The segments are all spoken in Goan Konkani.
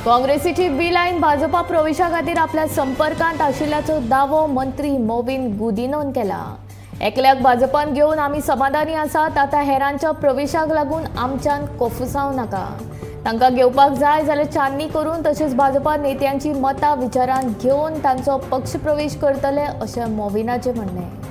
काँग्रेसीची बी लायन भाजपा प्रवेशा खातीर आपल्या संपर्कांत आशिल्ल्याचो दावो मंत्री मोविन गुदिनोन केला। एकल्याक भाजपान घेवन आमी समाधानी आसात, आतां हेरांच्या प्रवेशाक लागून आमच्यान कोफुसांव नाका। तांकां घेवपाक जाय जाल्यार छाननी करून तशेंच भाजपा नेत्यांची मतां विचारांत घेवन तांचो पक्ष प्रवेश करतले अशें मोविनाचें म्हणणें।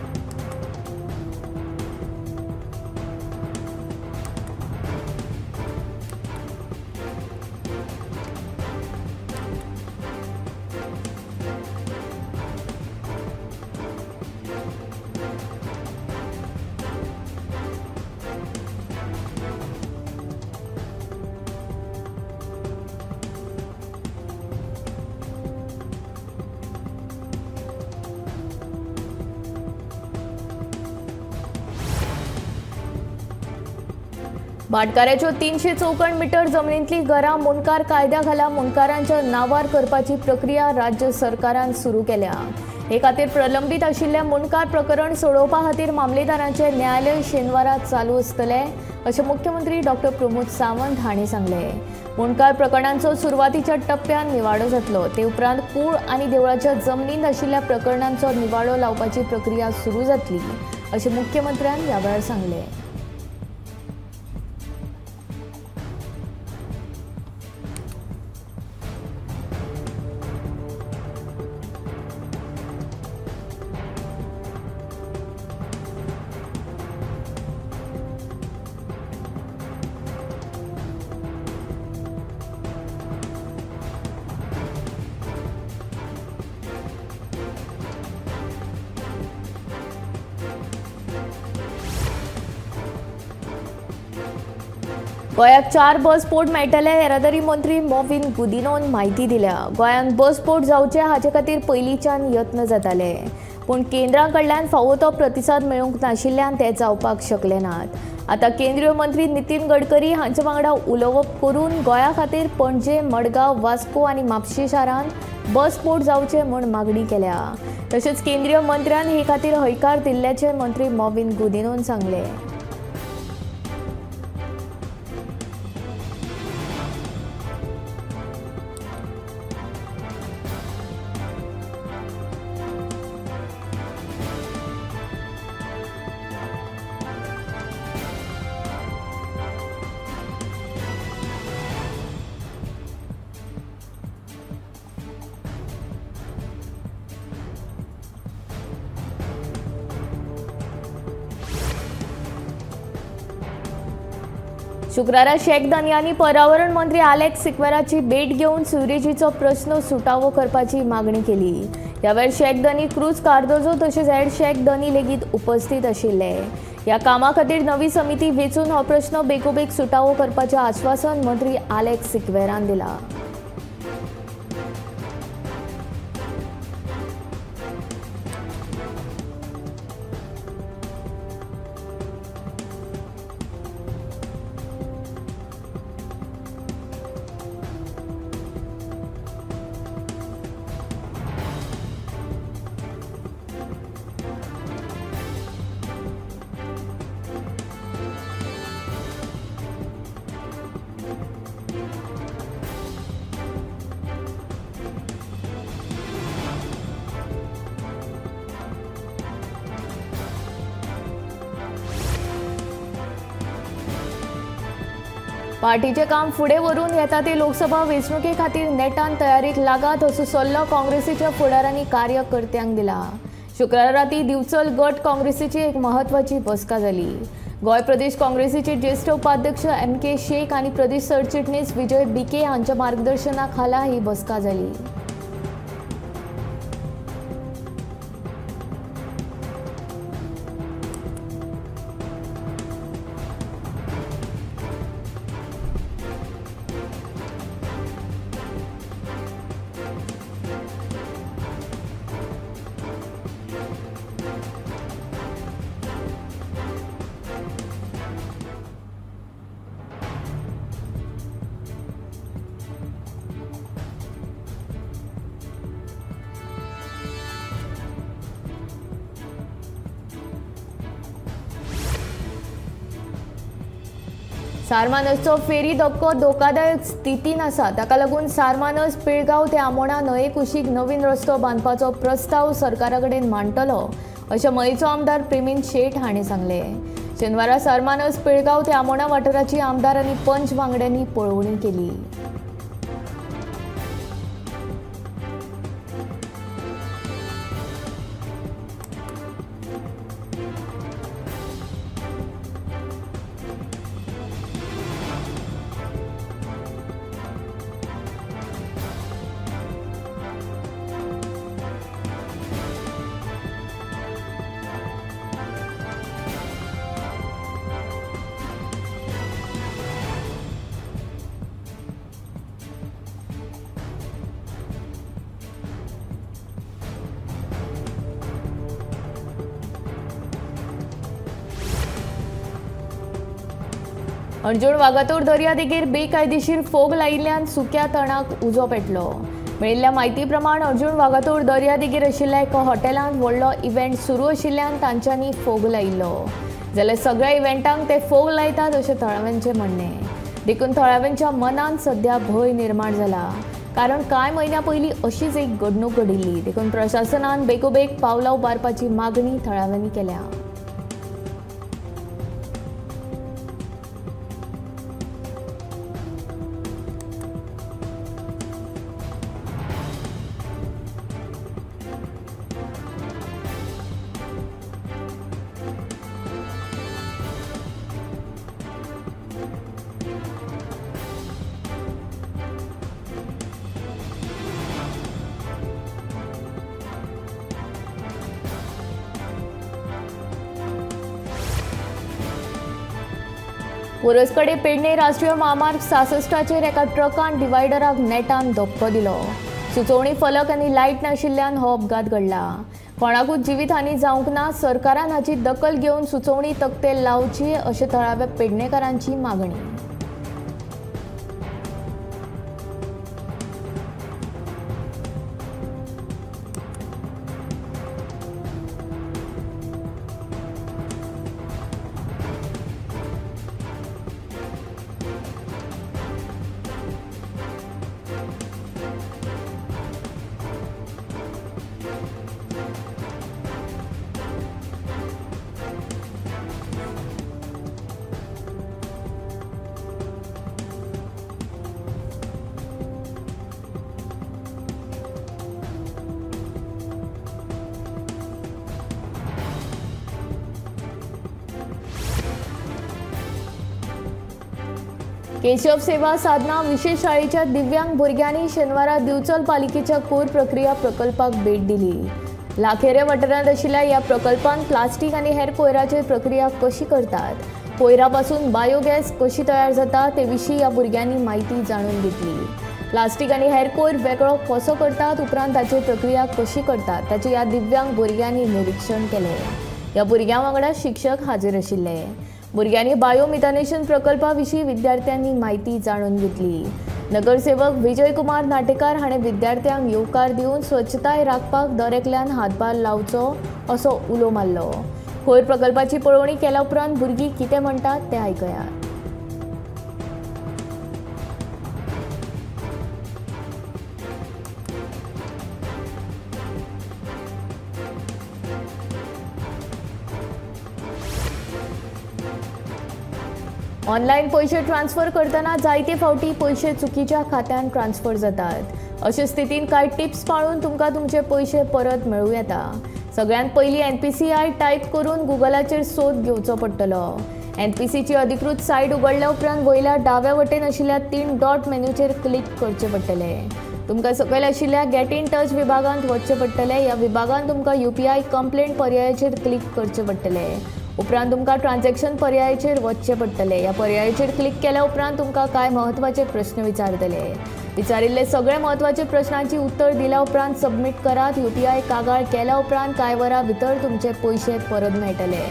भाटकाराच्यो 300 चौखण मिटर जमनींतली घरां मुंडकार कायद्या खाला मुंडकारांच्या नांवार करपाची प्रक्रिया राज्य सरकारान सुरू केल्या। हे खातीर प्रलंबीत आशिल्ल्या मुंडकार प्रकरण सोडोवपा खातीर मामलेदारांचे न्यायालय शेनवारा चालू आसतले अशें मुख्यमंत्री डॉक्टर प्रमोद सावंत हांणी सांगलें। मुंडकार प्रकरणांचो सुरवातीच्या टप्प्यान निवाडो जातलो, ते उपरांत कूळ आनी देवळाच्या जमनींत आशिल्ल्या प्रकरणांचो निवाडो लावपाची प्रक्रिया सुरू जातली अशें मुख्यमंत्र्यान ह्या वेळार सांगलें। गोंयाक 4 बस पोर्ट मेळटले येरादारी मंत्री मोविन गुदिनोन म्हायती दिल्या। गोंयांत बस पोर्ट जावचे हाचे खातीर पयलींच्यान यत्न जाताले, पूण केंद्रा कडल्यान फावो तो प्रतिसाद मेळूंक नाशिल्ल्यान ते जावपाक शकले नात। आतां केंद्रीय मंत्री नितीन गडकरी हांचे वांगडा उलोवप करून गोंया खातीर पणजे, मडगांव, वास्को आनी म्हापशें शारांत बस पोर्ट जावचे म्हूण मागणी केल्या। तशेंच केंद्रीय मंत्र्यान हे खातीर हयकार दिल्ल्याचें मंत्री मोविन गुदिनोन सांगलें। शुक्रारा शेख धनयांनी पर्यावरण मंत्री आलेक्स सिक्वेराची भेट घेवन सुरेजीचो प्रश्न सुटावो करपाची मागणी केली। ह्या वेळार शेख धनी क्रूज कार्दोजो तशेंच हेर शेख धनी लेगीत उपस्थित आशिल्ले। ह्या कामा खातीर नवी समिती वेंचून हो प्रश्न बेगोबेग सुटावो करपाचें आश्वासन मंत्री आलेक्स सिक्वेरान दिलां। पार्टीचे काम फुडें व्हरून येता ते लोकसभा वेंचणुके खातीर नेटान तयारीक लागात असो सल्लो काँग्रेसीच्या फुडारांनी कार्यकर्त्यांक दिला। शुक्रारा राती दिवचल गट काँग्रेसीची एक म्हत्वाची बसका जाली। गोंय प्रदेश काँग्रेसीचे ज्येष्ठ उपाध्यक्ष एम के शेख आनी प्रदेश सरचिटणीस विजय बिके हांच्या मार्गदर्शना खाला ही बसका जाली। सारमानसचो फेरी धक्को धोकादायक स्थितीन आसा. ताका लागून सारमानस पिळगांव ते आमोणा न्हंये कुशीक नवीन रस्तो बांदपाचो प्रस्ताव सरकारा कडेन मांडटलो अशें मयेचो आमदार प्रेमीन शेट हांणी सांगलें. शेनवारा सारमानस पिळगांव ते आमोणा वाठाराची आमदार आनी पंच वांगड्यांनी पळोवणी केली. अंजुण वागातोर दर्यादेगेर बेकायदेशीर फोग लायिल्ल्यान सुक्या तणाक उजो पेटलो. मेळिल्ल्या म्हायती प्रमाण अर्जुन वागातोर दर्यादेगेर आशिल्ल्या एका हॉटेलांत व्हडलो इव्हेंट सुरू आशिल्ल्यान तांच्यांनी फोग लायिल्लो. जाल्यार सगळ्या इव्हेंटांक ते फोग लायतात अशें थळाव्यांचें म्हणणें. देखून थळाव्यांच्या मनांत सध्या भंय निर्माण जाला. कारण कांय म्हयन्यां पयलीं अशीच एक घडणूक घडिल्ली. देखून प्रशासनान बेगोबेग पावलां उबारपाची मागणी थळाव्यांनी केल्या. पोरसकडे पेडणे राष्ट्रीय म्हामार्ग 66चेर एका ट्रकान डिवायडराक नेटान धपको दिलो. सुचोवणी फलक आनी लायट नाशिल्ल्यान हो अपघात घडला. कोणाकूच जिवीतहानी जावंक ना. सरकारान हाची दखल घेवन सुचोवणी तकटे लावची अशें थळाव्या पेडणेकारांची मागणी. केशव सेवा साधना विशेष शाळेच्या दिव्यांग भुरग्यांनी शेनवारा दिवचल पालिकेच्या कोयर प्रक्रिया प्रकल्पाक भेट दिली. लाखेरे वाठारांत आशिल्ल्या ह्या प्रकल्पांत प्लास्टीक आनी हेर कोयराचेर प्रक्रिया कशी करतात, कोयरापासून बायोगॅस कशी तयार जाता ते विशीं ह्या भुरग्यांनी म्हायती जाणून घेतली. प्लास्टीक आनी हेर कोयर वेगळो कसो करतात, उपरांत ताचेर प्रक्रिया कशी करतात ताचें ह्या दिव्यांग भुरग्यांनी निरिक्षण केलें. ह्या भुरग्यां वांगडा शिक्षक हाजीर आशिल्ले. भुरग्यांनी बायोमिथानेशन प्रकल्पा विशीं विद्यार्थ्यांनी म्हायती जाणून घेतली. नगरसेवक विजय कुमार नाटेकार हाणें विद्यार्थ्यांक येवकार दिवन स्वच्छताय राखपाक दर एकल्यान हातभार लावचो असो उलो मारलो. कोयर प्रकल्पाची पळोवणी केल्या उपरांत भुरगीं कितें म्हणटात तें आयकयात. ऑनलायन पयशे ट्रान्सफर करतना जायते फावटी पयशे चुकीच्या खात्यान ट्रान्सफर जातात. अशे स्थितीन कांय टिप्स पाळून तुमकां तुमचे पयशे परत मेळूं येता. सगळ्यांत पयलीं NPCI type करून गुगलाचेर सोद घेवचो पडटलो. NPCची अधिकृत सायट उगडल्या उपरांत वयल्या डाव्या वटेन आशिल्ल्या 3 डॉट मेन्यूचेर क्लिक करचें पडटलें. तुमकां सकयल आशिल्ल्या गेट इन टच विभागांत वचचें पडटलें. ह्या विभागांत तुमकां UPI complaint पर्यायाचेर क्लिक करचें पडटलें. उपरांत तुमकां ट्रान्झॅक्शन पर्यायाचेर वचचें पडटलें. ह्या पर्यायाचेर क्लिक केल्या उपरांत तुमकां कांय म्हत्वाचे प्रस्न विचारतले. विचारिल्ले सगळे म्हत्वाचे प्रश्नांची उत्तर दिल्या उपरांत सबमीट करात. UPI कागाळ केल्या उपरांत कांय वरां भितर तुमचे पयशे परत मेळटले.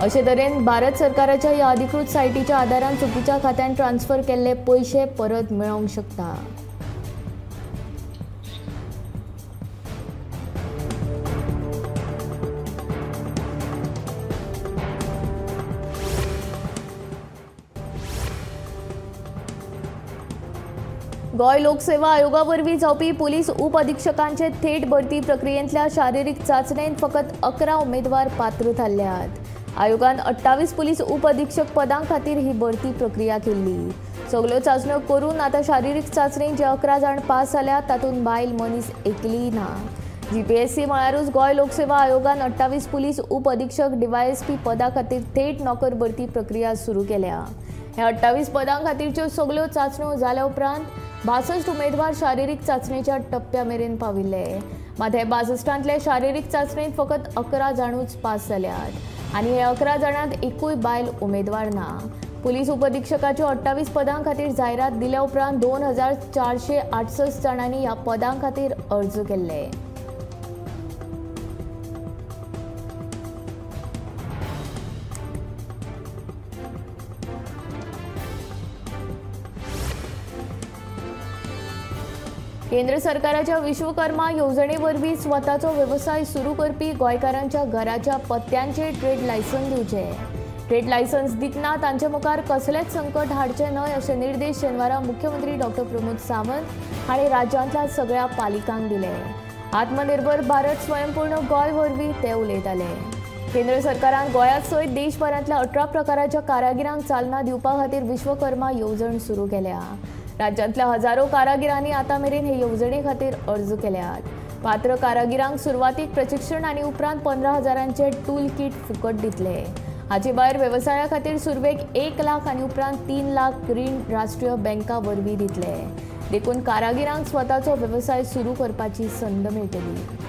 अशे तरेन भारत सरकाराच्या ह्या अधिकृत सायटीच्या आदारान चुकीच्या खात्यान ट्रान्सफर केल्ले पयशे परत मेळोवंक शकता. गोंय लोकसेवा आयोगा वरवीं जावपी पुलीस उपअधिक्षकांचे थेट भरती प्रक्रियेंतल्या शारिरीक चांचणेंत फकत 11 उमेदवार पात्र थारल्यात। आयोगान 28 पुलीस उपअधिक्षक पदां खातीर ही भरती प्रक्रिया केल्ली। सगल्यो चांचण्यो करून आतां शारिरीक चांचणेंत जे 11 जाण पास जाल्यात तातूंत बायल मनीस एकलीय ना। जीपीएससी म्हळ्यारूच गोंय लोकसेवा आयोगान 28 पुलीस उपअधिक्षक डीवायएसपी पदा खातीर थेट नोकर भरती प्रक्रिया सुरू केल्या। ह्या 28 पदां खातीरच्यो सगल्यो चांचण्यो जाल्या उपरांत 62 उमेदवार शारिरीक चांचणेच्या टप्प्या मेरेन पाविल्ले। मात हे 62तांतले शारिरीक चांचणेंत फकत 11 जाणूच पास जाल्यात आनी हे 11 जाणांत एकूय बायल उमेदवार ना। पुलीस उपअधिक्षकाच्यो 28 पदां खातीर जायरात दिल्या उपरांत 2468 जाणांनी ह्या पदां खातीर अर्ज केल्ले। केंद्र सरकाराच्या विश्वकर्मा येवजणे वरवीं स्वताचो वेवसाय सुरू करपी गोंयकारांच्या घराच्या पत्त्यांचेर ट्रेड लायसन्स दिवचें। ट्रेड लायसन्स दितना तांचे मुखार कसलेंच संकट हाडचें न्हय अशे निर्देश शेनवारा मुख्यमंत्री डॉ प्रमोद सावंत हांणी राज्यांतल्या सगळ्या पालिकांक दिले। आत्मनिर्भर भारत स्वयंपूर्ण गोंय वरवीं ते उलयताले। केंद्र सरकारान गोंयांत सयत देशभरांतल्या 18 प्रकाराच्या कारागिरांक चालना दिवपा खातीर विश्वकर्मा येवजण सुरू केल्या। राज्यांतल्या हजारो कारागिरांनी आतां मेरेन हे येवजणे खातीर अर्ज केल्यात। पात्र कारागिरांक सुरवातीक प्रशिक्षण आनी उपरांत 15,000 टूल किट फुकट दितले। हाचे भायर वेवसाया खातीर सुरवेक 1 लाख आनी उपरांत 3 लाख रीण राष्ट्रीय बँका वरवीं दितले। देखून कारागिरांक स्वताचो वेवसाय सुरू करपाची संद मेळटली।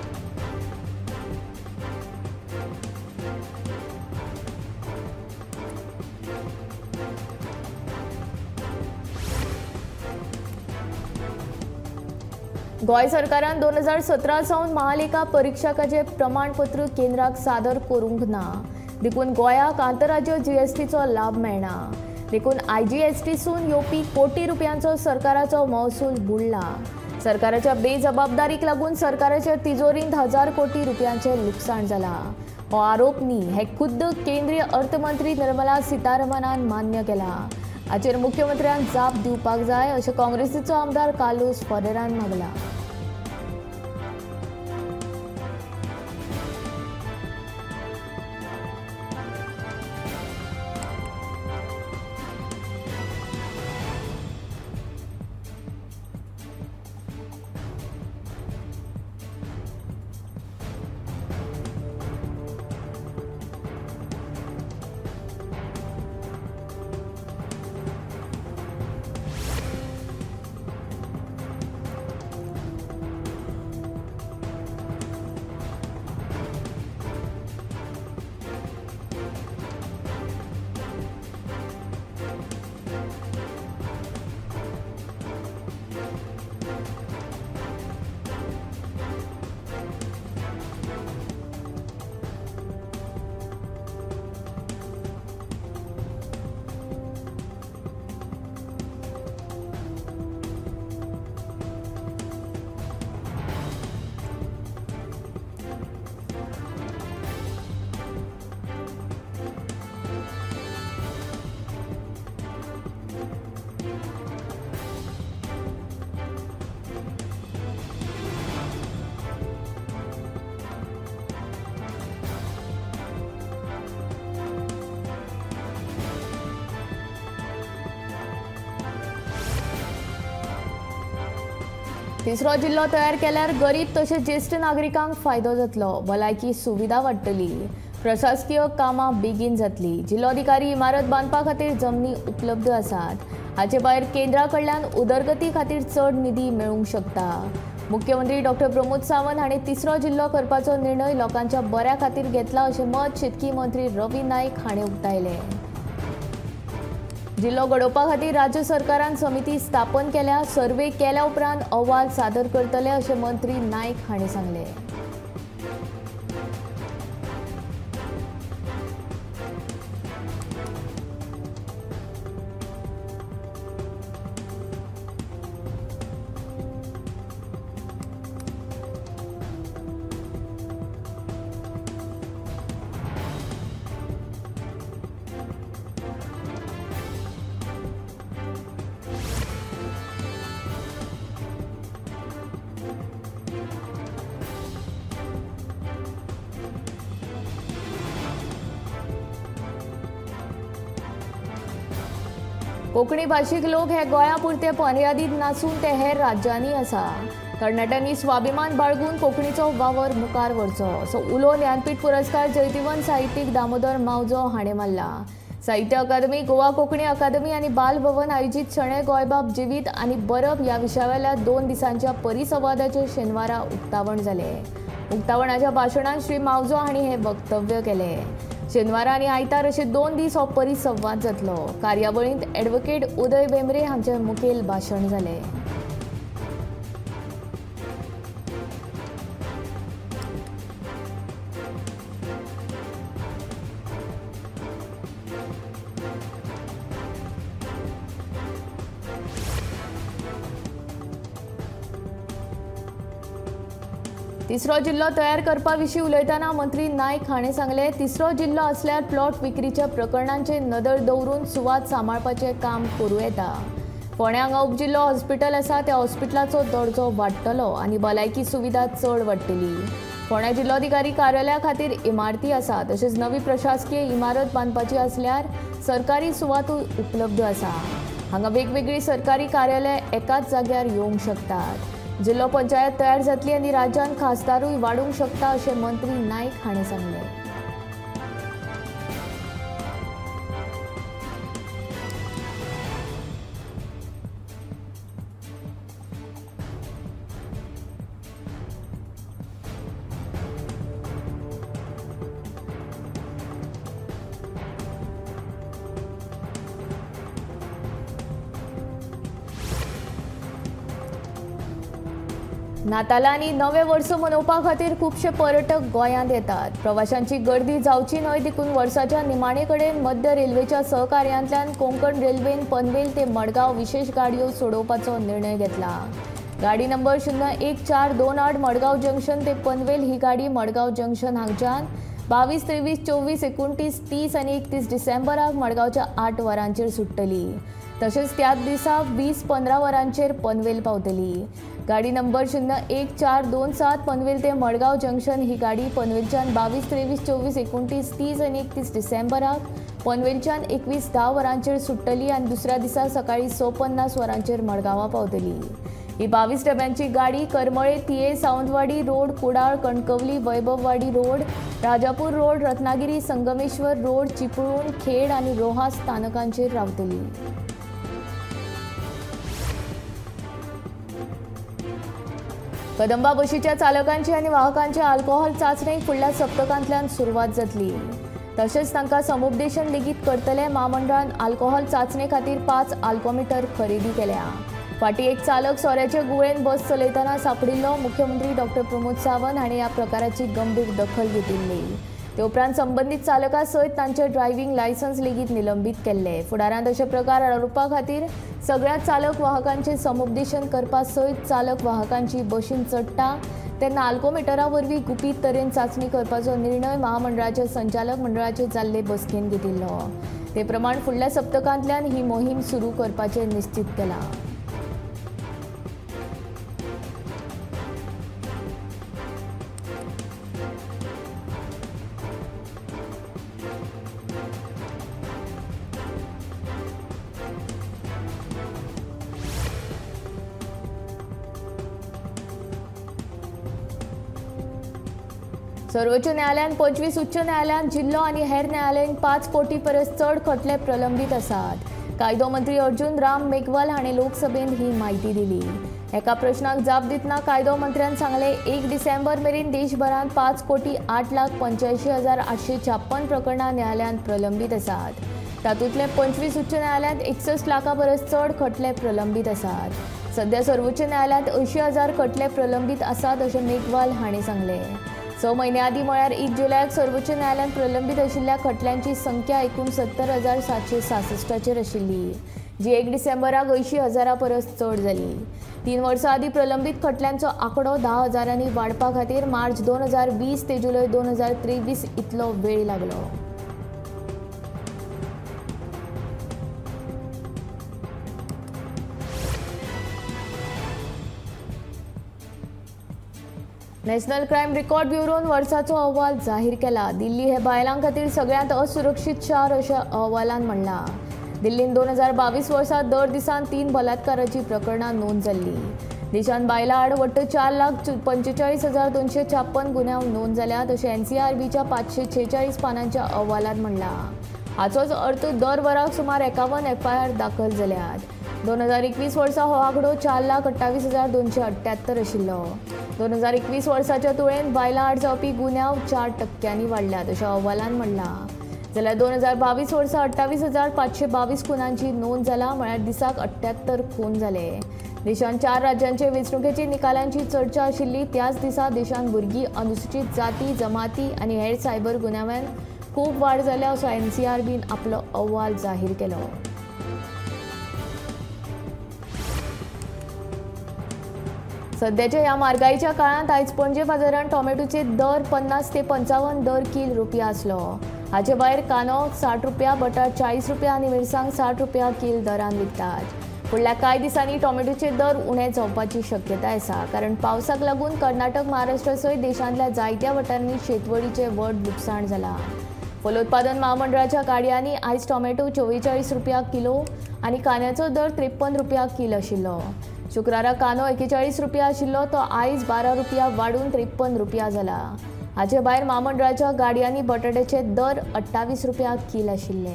गोंय सरकारान 2017 सावन महालेखा परीक्षकाचें प्रमाणपत्र केंद्राक सादर करूंक ना, देखून गोंयाक आंतरराज्य जीएसटीचो लाभ मेळना। देखून आयजीएसटीसून येवपी कोटी रुपयांचो सरकाराचो महसूल बुडला। सरकाराच्या बेजबाबदारीक लागून सरकाराच्या तिजोरींत 1000 कोटी रुपयांचें लुकसाण जालां। हो आरोप न्ही, हे खुद्द केंद्रीय अर्थमंत्री निर्मला सीतारमणान मान्य केला। हाचेर मुख्यमंत्र्यान जाप दिवपाक जाय अशें काँग्रेसीचो आमदार कार्लोस फरेरान मागलां। तिसरो जिल्लो तयार केल्यार गरीब तशेंच ज्येश्ठ नागरिकांक फायदो जातलो, भलायकी सुविधा वाडटली, प्रशासकीय कामां बेगीन जातली। जिल्लोधिकारी इमारत बांदपा खातीर जमनी उपलब्ध आसात। हाचे भायर केंद्रा कडल्यान उदरगती खातीर चड निधी मेळूंक शकता। मुख्यमंत्री डॉ प्रमोद सावंत हांणी तिसरो जिल्लो करपाचो निर्णय लोकांच्या बऱ्या खातीर घेतला अशें मत शेतकी मंत्री रवी नायक हांणी उक्तायलें। जिल्लो घडोवपा खातीर राज्य सरकारान समिती स्थापन केल्या। सर्वे केल्या उपरांत अहवाल सादर करतले अशें मंत्री नायक हांणी सांगलें। कोंकणी भाशीक लोक हे गोंया पुरते मर्यादीत नासून ते हेर राज्यांनी आसा। तरणाट्यांनी स्वाभिमान बाळगून कोंकणीचो वावर मुखार व्हरचो असो उलो ज्ञानपीठ पुरस्कार जैतिवंत साहित्यीक दामोदर मावजो हाणें मारला। साहित्य अकादमी, गोवा कोंकणी अकादमी आनी बाल भवन आयोजीत शणै गोंयबाब जिवीत आनी बरप ह्या विशयावेल्या 2 दिसांच्या परिसंवादाचें शेनवारा उक्तावण जालें। उक्तावणाच्या भाशणांत श्री मावजो हांणी हें वक्तव्य केलें। शेनवारा आनी आयतार अशे 2 दीस हो परिसंवाद जातलो। कार्यावळींत ॲडव्होकेट उदय भेंब्रे हांचें मुखेल भाशण जालें। तिसरो जिल्लो तयार करपा विशीं उलयतना मंत्री नायक हाणें सांगलें, तिसरो जिल्लो आसल्यार प्लॉट विक्रीच्या प्रकरणांचेर नदर दवरून सुवात सांबाळपाचें काम करूं येता। फोंड्यां हांगा उपजिल्लो हॉस्पिटल आसा, त्या हॉस्पिटलाचो दर्जो वाडटलो आनी भलायकी सुविधा चड वाडटली। फोंड्या जिल्लोधिकारी कार्यालया खातीर इमारती आसा, तशेंच नवी प्रशासकीय इमारत बांदपाची आसल्यार सरकारी सुवातूय उपलब्ध आसा। हांगा वेगवेगळी सरकारी कार्यालय एकाच जाग्यार येवंक शकतात। जिल्लो पंचायत तयार जातली आनी राज्यांत खासदारूय वाडूंक शकता अशें मंत्री नायक हाणें सांगलें। नातालां आनी नवें वर्स मनोवपा खातीर खुबशे पर्यटक गोंयांत येतात। प्रवाशांची गर्दी जावची न्हय देखून वर्साच्या निमाणे कडेन मध्य रेल्वेच्या सहकार्यांतल्यान कोंकण रेल्वेन पनवेल ते मडगांव विशेष गाडयो सोडोवपाचो निर्णय घेतला। गाडी नंबर 01428 मडगांव जंक्शन ते पनवेल ही गाडी मडगांव जंक्शन हांगच्यान 22, 23, 24, 29, 30 आनी 31 डिसेंबराक मडगांवच्या 8 वरांचेर सुट्टली। तशेंच त्याच दिसा 20:15 वरांचेर पनवेल पावतली। गाडी नंबर 01427 पनवेल ते मडगांव जंक्शन ही गाडी पनवेलच्यान 22, 23, 24, 29, 30 आनी 31 डिसेंबराक पनवेलच्यान 21:10 वरांचेर सुट्टली आनी दुसऱ्या दिसा सकाळीं 6:50 वरांचेर मडगांवां पावतली। ही 22 डब्यांची गाडी Karmale, Thiye, Sawantwadi road, Kudal, Kankavli, Vaibhavwadi road, Rajapur road, Ratnagiri, Sangameshwar road, Chiplun, Khed आनी रोहा स्थानकांचेर रावतली। कदंबा बशीच्या चालकांची आनी वाहकांची अल्कोहोल चांचणेक फुडल्या सप्तकांतल्यान सुरवात जातली। तशेंच तांकां समुपदेशन लेगीत करतले। म्हामंडळान अल्कोहोल चांचणे खातीर 5 अल्कोमिटर खरेदी केल्या। फाटीं एक चालक सोऱ्याचे गुळेन बस चलयतना सांपडिल्लो। मुख्यमंत्री डॉक्टर प्रमोद सावंत हांणी ह्या प्रकाराची गंभीर दखल घेतिल्ली। ते उपरांत संबंदीत चालका सयत तांचे ड्रायव्हिंग लायसन्स लेगीत निलंबीत केल्ले। फुडारांत अशे प्रकार आडावपा खातीर सगळ्या चालक वाहकांचे समुपदेशन करपा सयत चालक वाहकांची बशीन चडटा तेन्ना अल्कोमिटरा वरवीं गुपीत तरेन चांचणी करपाचो निर्णय महामंडळाच्या संचालक मंडळाचे जाल्ले बसकेन घेतिल्लो। ते प्रमाण फुडल्या सप्तकांतल्यान ही मोहीम सुरू करपाचें निश्चीत केलां। सर्वोच्च न्यायालयान 25, उच्च न्यायालयान जिल्लो आनी हेर न्यायालयीन 5 कोटी परस चड खटले प्रलंबीत आसात। कायदो मंत्री अर्जुन राम मेघवाल हाणें लोकसभेंत ही म्हायती दिली। एका प्रश्नाक जाप दितना कायदो मंत्र्यान सांगलें, 1 डिसेंबर मेरेन देशभरांत 5,08,85,856 प्रकरणां न्यायालयांत प्रलंबीत आसात। तातूंतले 25 उच्च न्यायालयांत 61 लाखां परस चड खटले प्रलंबीत आसात। सध्या सर्वोच्च न्यायालयांत 80,000 खटले प्रलंबीत आसात अशें मेघवाल हाणें सांगलें। 6 म्हयन्या आदीं म्हळ्यार 1 जुलयाक सर्वोच्च न्यायालयान प्रलंबीत आशिल्ल्या खटल्यांची संख्या 69,766 आशिल्ली, जी 1 डिसेंबराक 80,000 परस चड जाली। 3 वर्सां आदीं प्रलंबीत खटल्यांचो आंकडो 10,000 वाडपा खातीर मार्च 2020 ते जुलय 2023 इतलो वेळ लागलो। नॅशनल क्रायम रिकॉर्ड ब्युरोन वर्साचो अहवाल जाहीर केला। दिल्ली हे बायलां खातीर सगळ्यांत असुरक्षीत शार अशें अहवालान म्हणलां। दिल्लीन 2022 वर्सा दर दिसान 3 बलात्काराची प्रकरणां नोंद जाल्ली. देशांत बायलां आड वट्ट 4,45,256 गुन्यांव नोंद जाल्यात अशें एनसीआरबीच्या 546 पानांच्या अहवालांत म्हणलां. हाचोच अर्थ दर वराक सुमार 51 एफआयआर दाखल जाल्यात. 2021 वर्सा हो आंकडो 4,28,278 आशिल्लो. 2021 वर्साच्या तुळेन बायलां आड जावपी गुन्यांव 4% वाडल्यात अशें अहवालांत म्हणलां. जाल्यार 2022 वर्सा 28,522 खुनांची नोंद जाला, म्हळ्यार दिसाक 78 खून जाले. देशांत 4 राज्यांचे वेंचणुकेची निकालांची चर्चा आशिल्ली त्याच दिसा देशांत भुरगीं, अनुसूचित जाती, जमाती आनी हेर सायबर गुन्यांवांत खूब वाड जाल्या असो एनसीआरबीन आपलो अहवाल जाहीर केलो. सध्याच्या ह्या म्हारगाईच्या काळांत आयज पणजे बाजारांत टोमॅटोचे दर 50 ते 55 दर कील रुपया आसलो. हाचे भायर कांदो 60 रुपया, बटाट 40 रुपया आनी मिरसांग 60 रुपया कील दरान विकतात. फुडल्या कांय दिसांनी टोमॅटोचे दर उणे जावपाची शक्यताय आसा, कारण पावसाक लागून कर्नाटक, महाराष्ट्र सयत देशांतल्या जायत्या वाठारांनी शेतवडीचें व्हड लुकसाण जालां. फलोत्पादन महामंडळाच्या गाडयांनी आयज टोमॅटो 44 रुपया किलो आनी कांद्याचो दर 53 रुपया कील आशिल्लो. शुक्रारा कांदो 41 रुपया आशिल्लो तो आयज 12 रुपया वाडून 53 रुपया जाला. हाचे भायर महामंडळाच्या गाडयांनी बटाट्याचे दर 28 रुपया कील आशिल्ले.